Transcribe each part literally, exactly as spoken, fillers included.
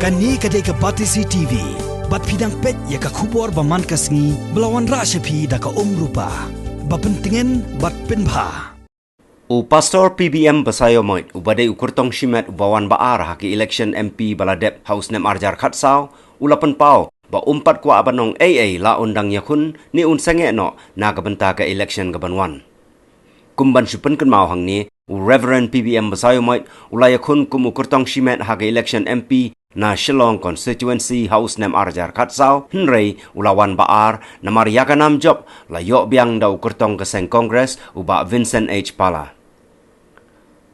Kane ka dei ka Batesi T V. Bad phi dang peit ïa ka khubor ba man ka sngi ba la wanrah sha phi da ka Umrupa. Ba pyntngen bad pynbha. U Pastor P B M Basaiawmoit, uba dei u kyrtong shimet uba wan ba ar ha ka election M P ba la dep ha u snem arhajar khatsaw, u la pynpaw ba um pat kwah ban ong ei ei la un dang ïakhun ne un sangeh noh na ka bynta ka election ka ban wan. Kum ban shu pynkynmaw hangne, u Reverend P B M Basaiawmoit u la ïakhun kum u kyrtong shimet ha ka election M P na Shillong constituency ha u snem arhajar khatsaw, hynrei u la wan ba ar namar ïa ka nam jop la ïoh biang da u kyrtong ka seng Congress, u Bah Vincent H Pala.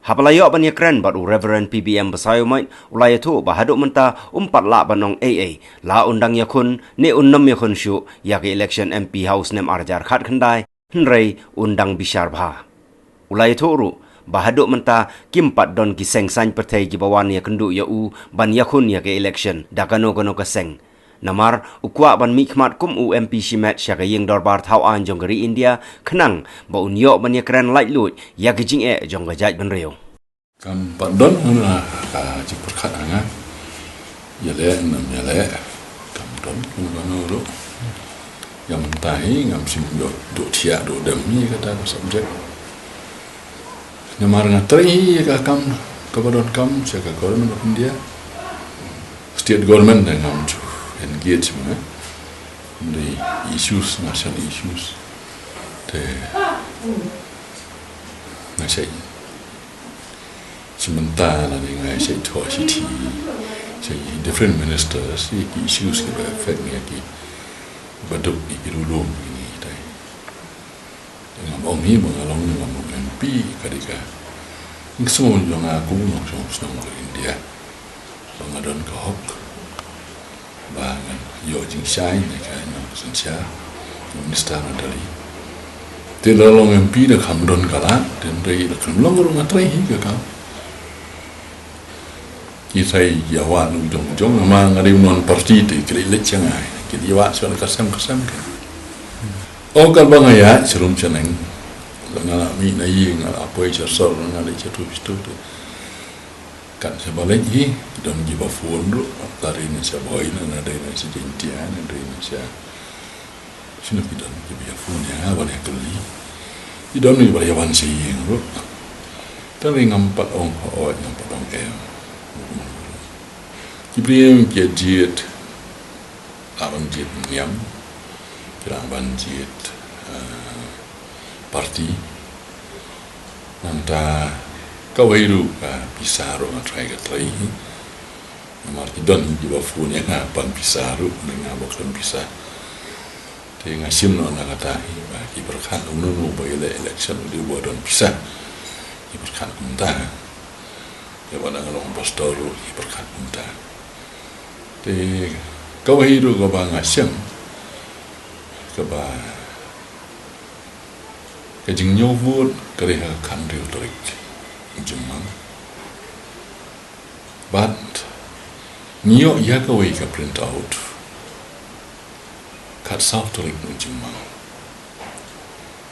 Haba la ïoh ban ïakren bad u Reverend P B M Basaiawmoit, u la ïathuh ba haduh mynta um pat lah ban ong ei ei la un dang ïakhun ne un nym ïakhun shuh ïa ka election M P ha u snem arhajar khatkhyndai, hynrei un dang bishar bha. U la ïathuh ruh ba haduh mynta kim pat don ki seng saiñ pyrthei kiba wan ïakynduh ïa u ban ïakhun ïa ka election da kano kano ka seng. Namar u kwah ban mihkhmat kum u M P shimet sha ka ïing dorbar thaw aiñ jong ka ri India, khnang ba un ïoh ban ïakren laitluid ïa ka jingeh jong ka jaitbynriew. Kam pat don hangno ka jingpyrkhat ha nga. Ïaleh ne ym ïaleh. Kam don hangno ruh. Ïa mynta hi ngam shym ïoh duh thiah duh dem hi kata ka subject. Namar nga trei hi ïa ka kam kaba donkam sha ka government of India. State government te ngam ju engage ma. Dei issues, national issues. Te nga shait. Shi mynta lane nga shait thoh shithi sha ki different ministers ïa ki issues kiba affect ïa ki baduk ïa ki rulum ïa ki tai. Ngam ong hi ba nga long, ngam long M P, ka dei ka jingsngew jong nga kum u nongshong shnong India ba nga don ka hok ba ngan ïoh jingshai na ka nongshong sha minister na Delhi. Te la long M P da kam don ka lad, te hynrei da kam long ruh nga trei hi ka kam. Ki sa ïa wad u jong u jong, ma nga dei u non party te ki leit leit sha nga. Ki ïa wad sha ka sem ka sem ka. O, katba nga ïaid sha rum sha neng, nga la mih na ïing, nga la poi sha sor, nga leit sha tu sha tu te. Kat shaba leit hi, don kiba phone ruh, la dei na sha Bhoi, na dei na sha Jaintia, na dei na sha Shano ki don kiba ïa phone ïa nga ban ïa kylli. Ki don kiba ïa wan sha ïing ruh. Tang ngam pat ong hooid, ngam pat ong em. Ki briew ki ïa jied, la ban jied niam, ki la ban jied, eh, party. Nangta kawei ruh ka pisa ruh nga trai ka trei. Namar ki don kiba phone ïa nga ban pisa ruh, ne nga ba khlem pisa. Te nga shim noh na kata hi ba ki pyrkhat uno uno ba ïaleh election u dei uba don pisa. Ki pyrkhat kumta. Ïa ba dang long pastor ruh ki pyrkhat kumta. Te kawei ruh kaba nga shem, kaba ka jingñiew vote ka dei ha ka khathynriew tarik jong u Jymmang. Bad ngi ïoh ïa kawei ka print out khatsaw tarik u Jymmang.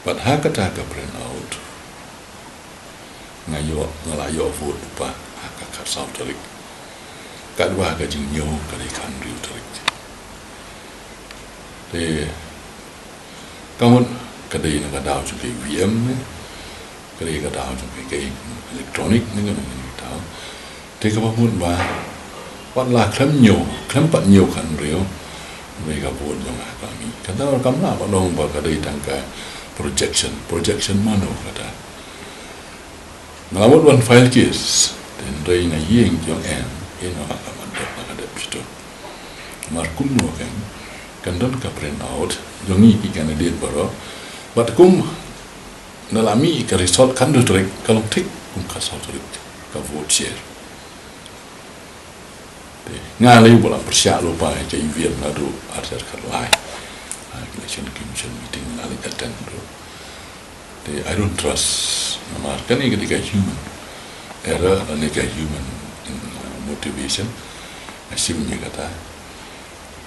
Bad ha kata ka print out nga ïoh, nga la ïoh vote u pa ha ka khatsaw tarik. Katba ka jingñiew ka dei khathynriew tarik. Te ka mut ka dei na ka daw jong ka E V M ne, ka dei ka daw jong ka, ka electronic ne, ka dei na ka daw. Te kaba mut ba wat la khlem ñiew, khlem pat ñiew khathynriew, ka dei ka vote jong nga ka mih. Ka daw kam lah ba long ba ka dei tang ka projection, projection mano kata. Nga la mut ban file case, te hynrei nga ïeng jong em, ïeng nga la ka ban dep, la ka dep pito. Mar kumno kan, kan don ka print out jong ngi ki candidate baroh. Bad kum na la mih ka result khathynriew tarik, ka long thik kum khatsaw tarik ka vote share. Te nga lei ba la pyrshah lypa ïa ka E V M naduh arhajar khatlai. Ha ka election commission meeting nga leit attend ruh. Te I don't trust. Namar kane ka dei ka human error lane ka human in, uh, motivation. Nga shim ïa kata.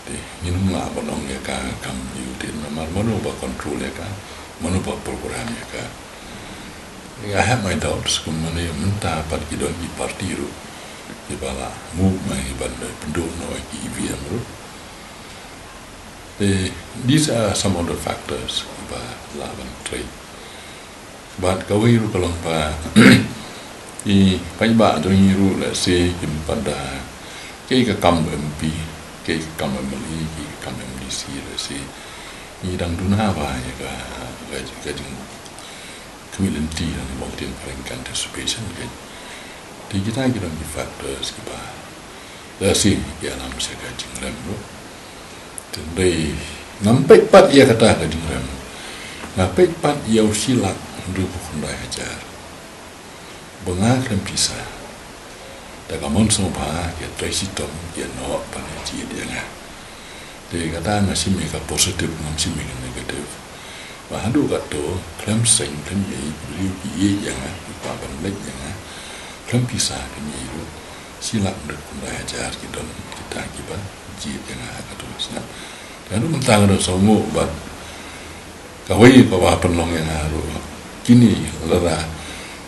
Te ngim lah ban ong ïa ka kam ïa u te, namar mano ba control ïa ka, mano ba program ïa ka. I have my doubts, kum mane mynta pat ki don ki party ruh. Kiba la mut ma hi ban da pynduh noh ïa ki E V M ruh. Te these are some of the factors kiba lah ban trei. Bad kawei ruh ka long ba i paidbah jong ngi ruh lehse kim pat da, kaei ka kam M P, kaei ka kam M L A, kaei ka kam M D C, lehse ngi dang duna bha ïa ka, ka, ka jing khmih lynti, lane ba ktien phareng ka anticipation, keiñ. Te kita ki don ki factors kiba lehse ki ïalam sha ka jingrem ruh. Te hynrei ngam peit pat ïa kata ka jingrem. Nga peit pat ïa u shi lak hynriewphew khyndai hajar. Ba nga khlem pisa, da ka mon sngewbha ki ïa trei shitom, ki ïa noh ban ïa jied ïa nga. Te kata nga shim ïa ka positive, ngam shim ïa ka negative. Ba haduh kato khlem seng, khlem ïeit, briew ki ïeit ïa nga, ki kwah ban leit ïa nga, khlem pisa, khlem ïeit ruh, shi lak hynriewphew khyndai hajar ki don kita kiba jied ïa nga ha kato ka snem. Te haduh mynta nga don sngewnguh bad kawei kaba pynlong ïa nga ruh kine, lada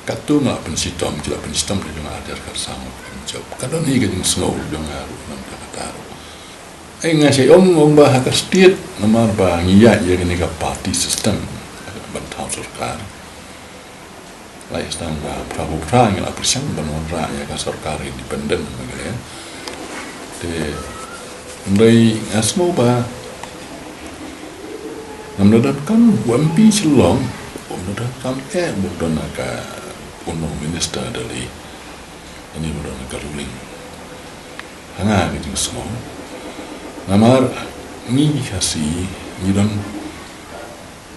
katto nga pynshitom, ki la pynshitom da jong nga, arhajar khatsaw, khlem jop. Ka don hi ka jingsngew jong nga ruh namar kata ruh. Ai nga shait ong, ong ba ha ka state namar ba ngi ïaid ïa kane ka party system ban thaw sorkar. Lait sdang ba phra phew phra ngi la pyrshang ban wanrah ïa ka sorkar independent, ma ka ïa. Te hynrei nga sngew ba ngam da donkam u M P Shillong, ngam da donkam eh, ba don ha ka, uno minister Delhi, ani ba don ha ka ruling. Ha nga ka jingsngew, namar ngi Khasi ngi don,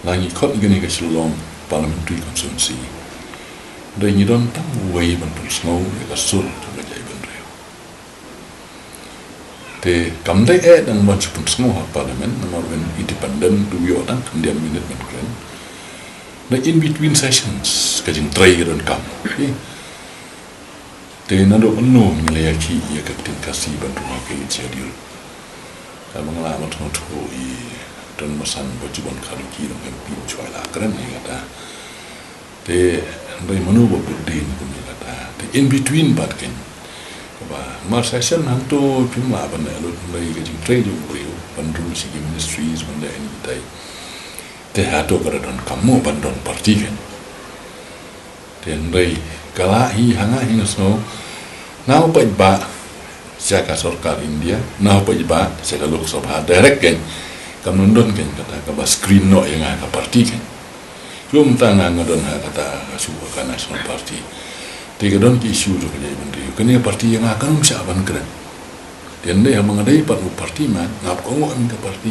la ngi khot ïa kane ka Shillong Parliamentary Constituency, hynrei ngi don tang uwei ban pynsngew ïa ka sur jong ka jaitbynriew. Te kam dei eh dang ban shu pynsngew ha Parliament, namar ban independent, to ïoh tang khyndiat minit ban kren. Na in between sessions ka jingtrei ka donkam. Te naduh mynno ngi la ïakhih ïa ka ktien Khasi ban rung ha ka Eighth Schedule? Kaba nga lah ban sngewthuh i Don Basan Bajubon Kharlukhi, long M P, shuwa la kren ïa kata. Te hynrei mano ba bud dien kum ïa kata? Te in between pat keiñ, kaba mar session hangto phim lah ban leh lut, hynrei ka jingtrei jong u briew ban rung shi ki ministries, ban leh ïa kitai. Te hato ka da donkam mo ban don party keiñ? Te hynrei ka lah hi, ha nga hi nga sngew, na u paidbah sha ka sorkar India, na u paidbah sha ka Lok Sabha direct keiñ. Kam don don keiñ kata kaba screen noh ïa nga ka party keiñ. Kumta nga, nga don ha kata ka shu ka National Party. Te ka don ki issue jong ka jaitbynriew. Kane ka party ïa nga kam shym shah ban kren. Te hynrei haba nga dei pat u party man, nga kohnguh ïa ka party.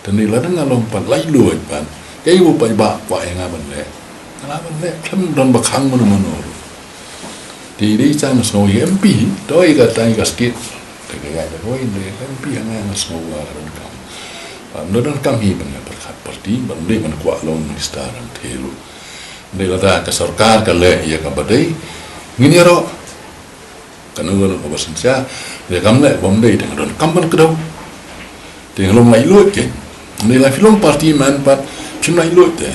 Te hynrei lada nga long pat laitluid pat, kaei ba u paidbah kwah ïa nga ban leh, nga lah ban leh, khlem don ba khang mano mano ruh. Te dei sa nga sngew ïa M P, to ïa kata ïa ka state, te ka ïaid da kawei, hynrei ïa ka M P ha nga nga sngew ba ka donkam. Ba ym donkam hi ban ïa pyrkhat party, ba ym dei ban kwah long minister hangtei ruh. Hynrei lada ka sorkar ka leh ïa kaba dei, ngin ïaroh. Kano kano kaba synshar, te kam leh, bym dei, te nga donkam ban kdew. Te nga long laitluid keiñ. Hynrei lada phi long party man pat, phim laitluid te.